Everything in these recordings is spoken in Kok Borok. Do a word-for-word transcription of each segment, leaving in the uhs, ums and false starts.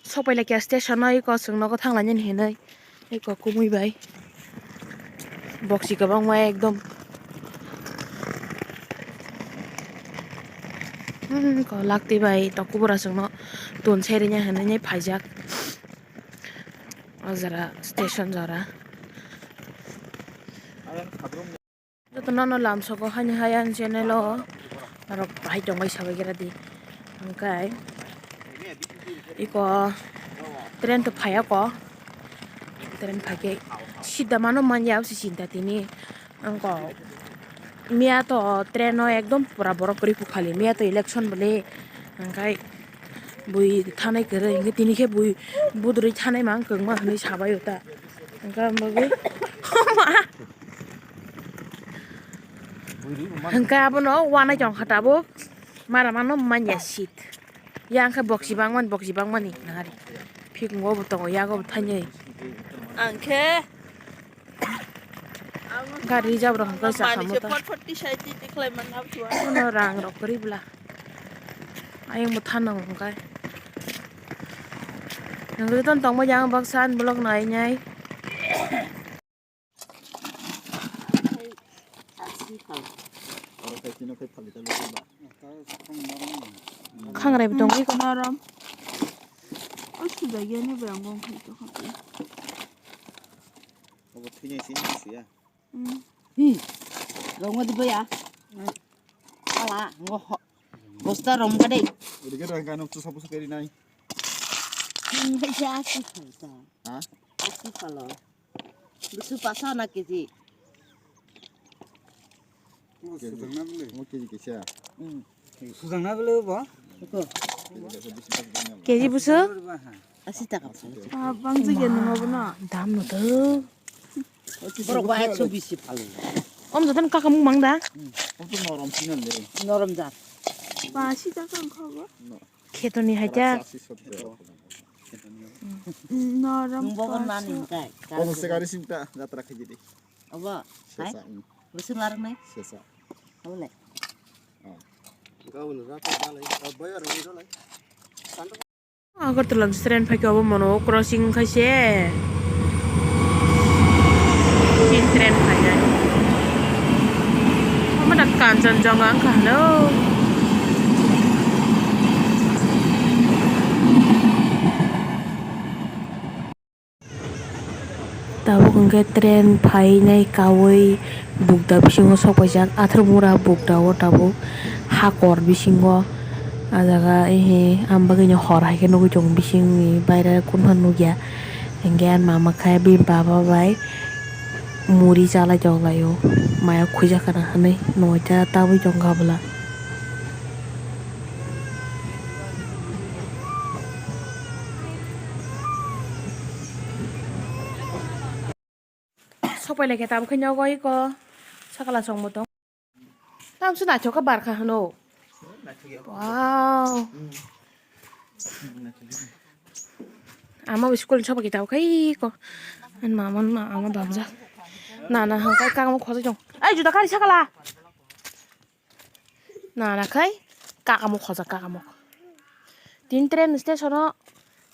Sokpai laikha station o, eko chwng nogo thanglainani hinwi. Eko kumui bai. Boksi kwbangma ekdom. Hmm, ko lakti bai tok kubura chwngno tonsai rwnya hinwi phaijak. O jora station jora. Jotono no lamsoko haini hai ani channel o norok bahai tongbai sabai gra di. Hwnkhe iko train to phaiya ko, train phaikhe sida mano manya abose chinta tini. Angko miya to train o ekdom pura borok kwrwi bukhali, miya to election bole, hwnkhe bui thanai kwrwi, hwnkhe tini khe bui budrwi thanai mang kwrwngma hinwi sabai o ta. Hwnkhe ang bagwi hwnkhe abono uanai tongkha tabuk, mara mano manya seat. Yang khe boksi bangmani, boksi bangmani nari. Phikungo bo tongo, yago bo thainwi. Ang khe gari reserve rok hwnkhe chakha mota. Phot phot tisai titi khlai manna bwswa. Bono rang rok kwrwi bwla. Ayang bo thanang hwnkhe. Nang joto tongma yang baksa ani vlog nai nai. Khangrai bo tongwi ko norom. O sujak ya ni bwrang bong khai to kha. Obo thwinai se suya. Hmm. Hi. Rongma di boya. Pala ngo ho. Bosta rom ka dei. Uri ke rang kanu tu sapu sukeri nai. Hmm, hai ja si khalta. Ha? Asi khalo. Busu pasa na keji. Sujang na bele. Mo keji kesa. Hmm. Sujang na bele bo. Ko. Keji busu? Asi taka. Ah, bang je gen mo bo na. Dam no to. Borok ba ekso bisi phalo. Om joton kakamung mang da? Om to norom sinan le. Norom ja. Ba si taka ang khobo. No. Khetoni haikha. Asi sot de. Norom. Nung bobo nani kai. Obo se gari sinta jatra khaji de. Obo. Hai. Sesa. Busu larang nai. Sesa. Obo le. Oh. Gawni jatra dalai. Bayar ni dalai. Agartala ni train phaikhe obo mono crossing khai se. Tin train phainai. Omo da Kanchanjunga wngkha hwno. Tabuk hwnkhe train phainai kaui bukda bisingo sokpaijak, athar mura bukda o tabuk hakor bisingo. Ah jaga ehe ang bagwino hor hai khe nugui tongo bisingni baire kunha nukya. Hwnkhe ani mama khe bini baba bai muri chalai tonglai o, maya khuijak kana hinwi noita tabui tongkha bwla. Sopai lai khe tabuk khe nogo iko sakala chwng bo tong. Tamswk naithok khe barkha hwno. Wow. Ama bo school ni sopai khe tabuk khe iko. Ani mama, ama bamjak. Nana hwnkhe kagamo khojai tong. Ai juda kari sakala. Nana khai kakamuk khoja kakamuk. Tin train station o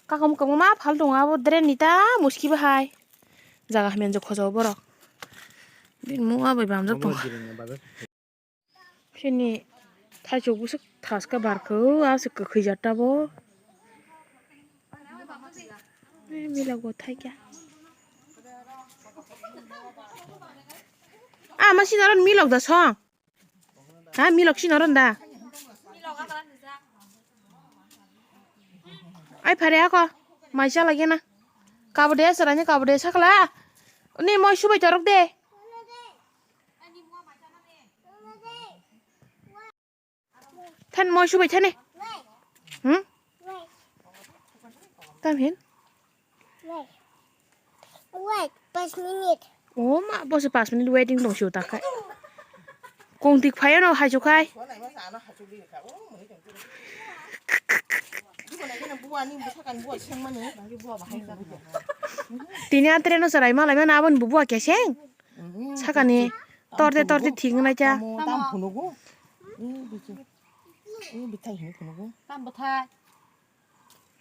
kakamuk kwbangma phal tongo, abo train ni ta muski bahai. Jaga hamya khojao borok. Bini mungha bai bamjak tongo. Sini thaichuk bwswk thaska barkha o, aswk kwkhwi jat abo. Mila go thaikya. Ah, ma sinaron milok da song. Ha, milok sino ron da. Ai phare ako. Mai chala gena. Kabode sarani kabode sakla. Ni moi subai torok de. Than moi subai thani. Hmm? Tam hin. Wait, wait, five minute. O ma, bo se five minute waiting tong sio ta khai. Kong tik phai no hai chu khai. Tini a train no sarai malai mana abon bubu a keseng. Sakani torte torte thik nai cha. Tam phunugo. Tam bwthai.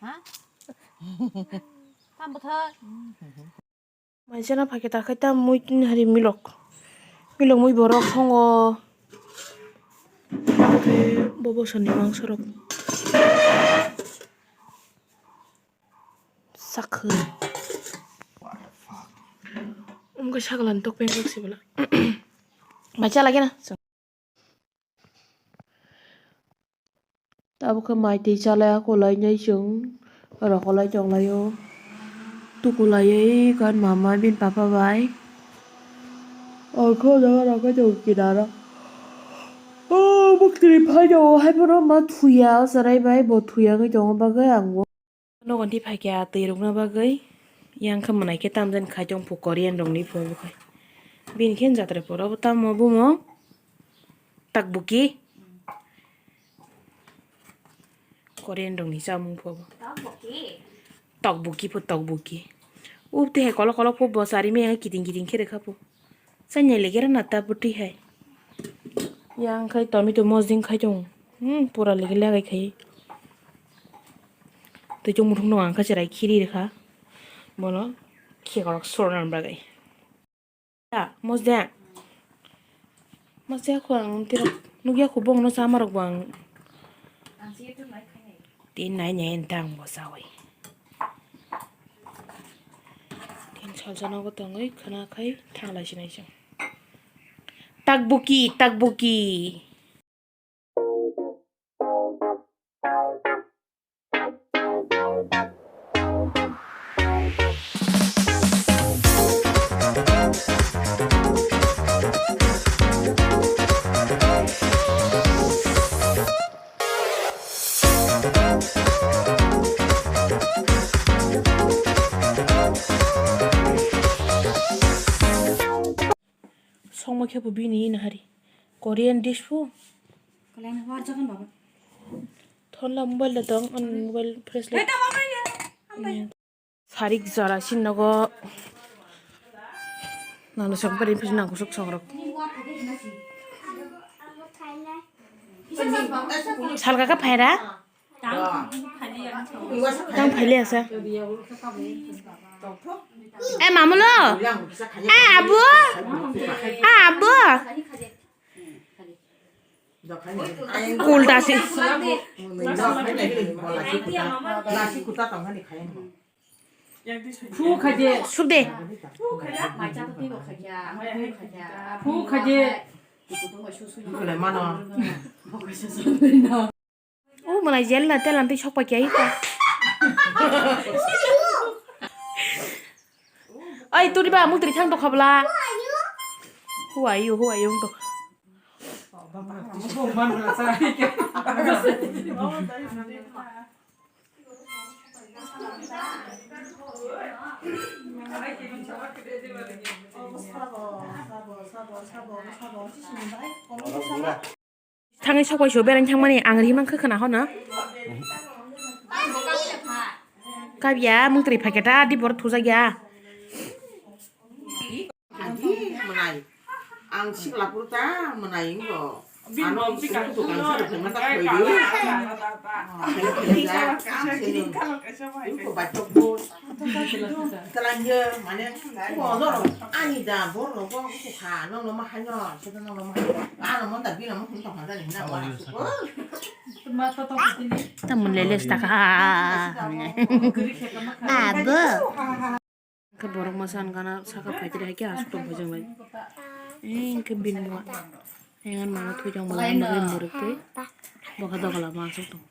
Ha? Tam bwthar. Mai chana phai khe ta khai ta mui tin hari milok. Milok mui borok thongo. Tei bo bosoni mangsorok. Sakhe. Wngkha saklan tok peng rok se bwla. Mai chala gena. Tabuk khe mai twi chalai hakulai nai chwng rokolai tonglaio. Tukulaiwi kan mama bini papa bai. Ongkhe o jaga rok khe chwng kinaro. O bwktwi phai tongo hai phano ma thuya o chwrai bai bo thuya wngwi tongo bagwi ang bo. Nogo twi phaikha twi rwkna bagwi, yang khe mwnai khe tamjani khai tongphu Korean rokni phuarwi khai. Bini khe jatra pura obo tamo bumo takbuki. Korean rokni chamung phuabo. Tokbuki pho tokbuki. Ub twi hai kolok kolok phubo chari maya kiting kiting khe rwkha pho. Chanya legera na ta bwtwi hai. Yang khai tomato mosding khai tongo. Hmm, pura legi lagai khai. Tei chwng muthung no ang kha cherai khiri rwkha. Bono khekorok sorna bagwi. Ya, mosdeng. Mosdeng kho ang tiro nugya kho bongno sama rok bang. Tin nai nai entang bo sawi. Tin salsa nogo tongwi khwna khai thanglai sinai chwng. Takbuki, takbuki. Songma khe bo bini ina hari. Korean dish pho. Kalai na warjakan baba. Thon la mobile da tong, an mobile fresh la. Sarik jora sin nogo. Nang sok bari pis nang sok sok rok. Salka ka phaira? Tang phaile asa. Eh, mamulo. Eh, abu. Ah, abu. Ulta si. Subde. Phu khaje. O mwnai jel na telan twi sok pai kya ita. Oi turi ba muk turi thang tokha bla. Who are you? Who are you? Who are you? Thangwi sok bai so bereng thangmani ang ri mankha khwna hono. Kabya mung twi phaikhe ta di bor thujak ya. Adi mwnai. Ang sikla puru ta mwnai wngbo. Ano sukuru tukang sara khe mata khoi di. Ang sini. Wngbo bachok bo. Kalangya mane. Bo no. Ani da bor no bo. Wngbo kha no no ma hanyo. Sida no no ma hanyo. Ano mo da bina mo hun tong handa ni na. Tamon lele staka. Abo. Khe borok masa ang gana saka phaitri hai khe aswk tong phai jang lai. Engkhe bini buma. Engan mama thwi jang malai murui murui twi. Bokha dogla ma aswk tong.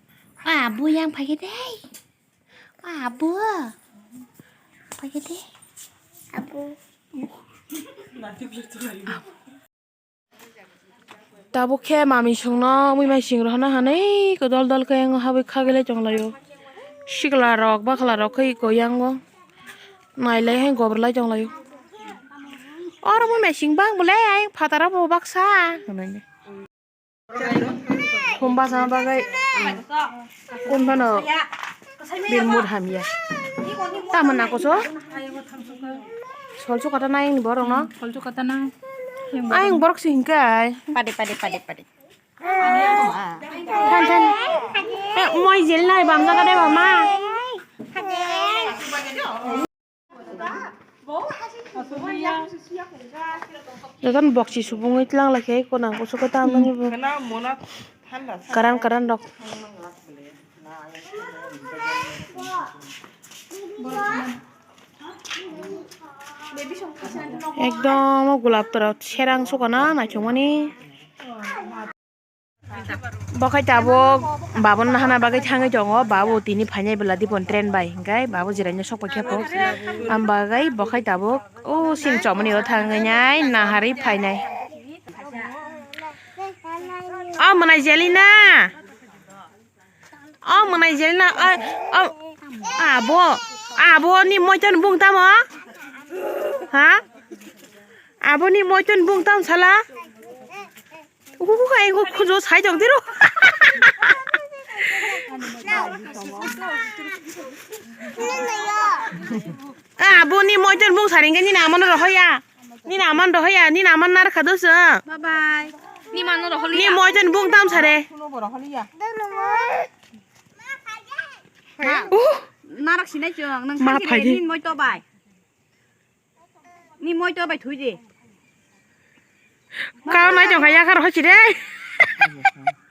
Ah, abu yang phaikhe de. Ah, abu. Phaikhe de. Abu. Tabuk khe mami songno mui mai sing rohorna hanai kodol dol khe ang habwi khagwi lai tonglaio. Sikla rok bakla rok khe iko yango nailai hai gobor lai tonglaio. Oro mui mai sing bang bole ai phataro bo baksa hwnwi. Hum basa bagwi. Kun phano bini mood hamya. Tamo nang koso? Sol sukata nai ni borok no. Sol sukata nang. Ayang borok si hingkai. Pade, pade, pade, pade. Than, than. Eh, moi jel nai bam jaga de mama. Jotono boksi subungwi tlang lai khe, konang kusu khe tang nani bo. Karan karan rok. Ekdom o gulab tora serang sukana naithokmani. Bo khai tabuk babon nahana bagwi thangwi tongo, babu tini phainai bwla dipon train bai, hinkhe babu jiraino sok paikha kho. Am bagwi bo khai tabuk o sini chomoni o thangwi nai naharwi phainai. O mwnai Jelina, o mwnai Jelina, o, o, abo, abo ni moiton bung tamo? Ha? Abo ni moiton bung tam sala? Uhuhu, ai go khujo sai jok diro. Ah, abo ni moiton bung saring ke ni na mano rohoya. Ni na man rohoya, ni na man nar khado sa. Bye bye. Ni mano roholi. Ni moiton bung tam sare. Uh. Narak sinai chong nang ma phai ni moito bai. Ni moito bai thui de. Kau nai jong kaya kar hochi de.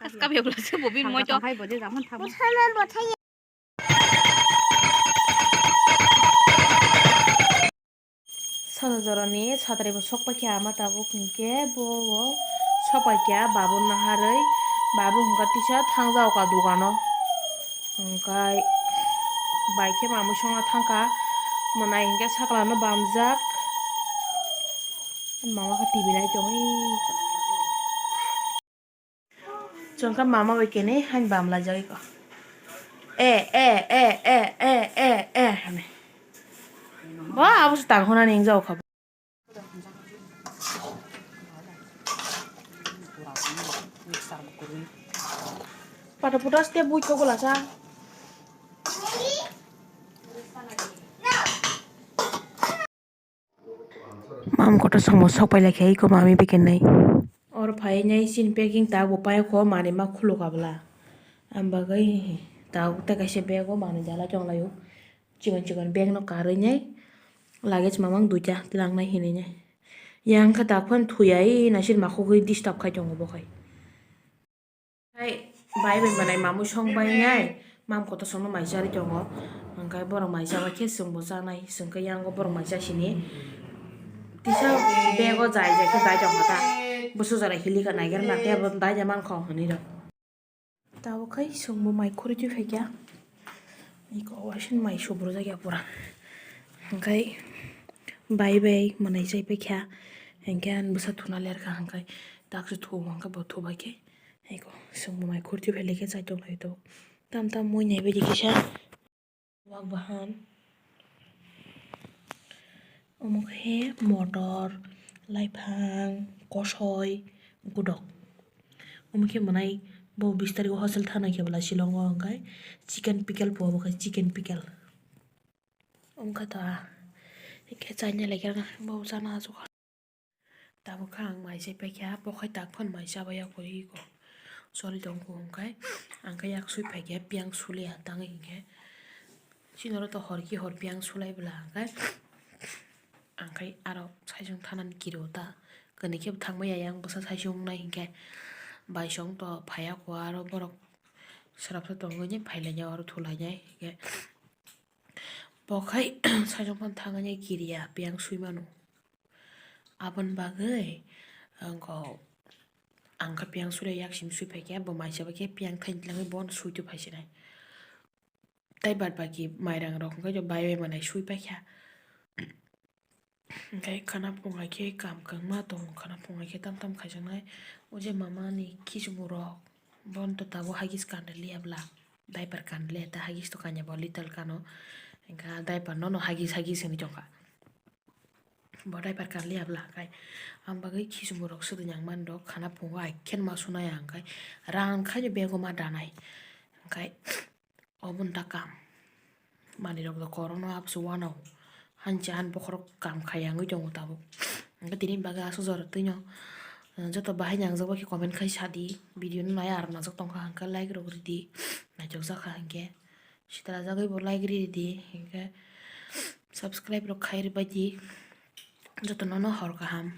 Aska be bla se bobin moito. Hai boje zaman thabo. Sana jorani satrai bo sok paikha ama tabuk hinkhe bo bo sok paikha babu naharwi babu hwnkha tisa thangjaoka dogano. Hwnkhe bai khe mamwi songna thangkha, mwnai hinkhe sakla no bamjak, mama khe T V nai tongwi. Chwngkha mama bai kene hain bam laijagwi ko. E, e, e, e, e, e, e, hwnwi. Bo abo se tang hwnani wng jao kha. Pata puta step bui kho gola sa. Mam kotor songbo sok pai lai khe iko mami bai khe nai. Oro phai nai chini packing ta bo pai kho manwi ma khuluk abla. Am bagwi ta tei kaisa bag o manwi dalai tong lai o. Chikon chikon bag no karwi nai luggage mamang duita twlang nai hinwi nai. Yang khe ta phone thuya e naisir ma khogwi disturb khai tongo bo khai. Hai, bai bai manai mamui song bai nai, mam kotor songno mai charwi tongo. Hwnkhe borok mai chabai khe chwngbo chanai, chwngkhe yango borok mai chasini. Tisa bego jai jai khe dai tongkha ta. Busu jora hili kha naiger na tei abo dai ja mankha hwnwi rw. Tabuk khai chwngbo mai khurui twi phaikha. Iko waising mai subrujak ya pura. Hwnkhe bai bai mwnai chai paikha. Hwnkhe ani bwsa thuna lerkha hwnkhe taksa thuo hwnkhe bo thubai khe. Eko, chwngbo mai khurti phailikhe chaitok lai tok. Tam tam mui nai baidi kisa. Wak bahan. Omo khe motor, laiphang, kosoi, gudok. Omo khe mwnai bo bis tarikh o hostel thana khe bwla Shillong o hwnkhe chicken pickle phuo bo khe chicken pickle. Omo khe ta, hwnkhe chaina lekha bo chana achukha. Tabuk khe ang mai chai paikha, bo khai tak phano mai chabai ya koi iko. Choli tong kho hwnkhe, ang khe yak sui phaikha, piyang suliya tangwi hinkhe. Chini oro to hor ki hor piyang sulai bwla hwnkhe, ang khai aro saichung thanani kiri o ta. Kwnwi khe bo thangbai ya, yang bwsa saichung wngnai hinkhe. Bai song to phaiya kho aro borok swrapsa tongwi phailai ya oro thulai ya hinkhe. Bo khai saichung phano thangwi ya kiriya, piyang sui mano. Aboni bagwi, wngkha, ang khe piyang suri yak simi sui phaikha, bo mai chabai khe piyang thaini twlangwi bono sui twi phaisinai. Tei bad baki mairang rok hwnkhe bai bai manai sui paikha. Hwnkhe khana phunga khe kam kwbangma tongo, khana phunga khe tam tam khaijaknai. O je mama ni khichmu rok, bono to tabuk hagis kanwi liya bwla, diaper kanwi liya, ta hagis to kanya bo little kano, hwnkhe diaper no no hagis hagis hinwi tongkha. Bo diaper kanliya bwla hwnkhe, ang bagwi khichmu rok swdwng yang mani rok khana phungo ai khe ma sunai ang hwnkhe, rang khai bego ma danai hwnkhe, obo da kam manwi rok korokno abse uanao hancha han bokhorok kam khai wngwi tongo tabuk. Hwnkhe tini bagwi aswk jora twino joto bahai nangjakba khe comment khai sadi, video no nai aro najak tongkha hwnkhe like rok ridi, naithok jakha hwnkhe. Sitra jagwi bo like ri di, hinkhe subscribe rok khai rwbai di. Jotono no hor kaham.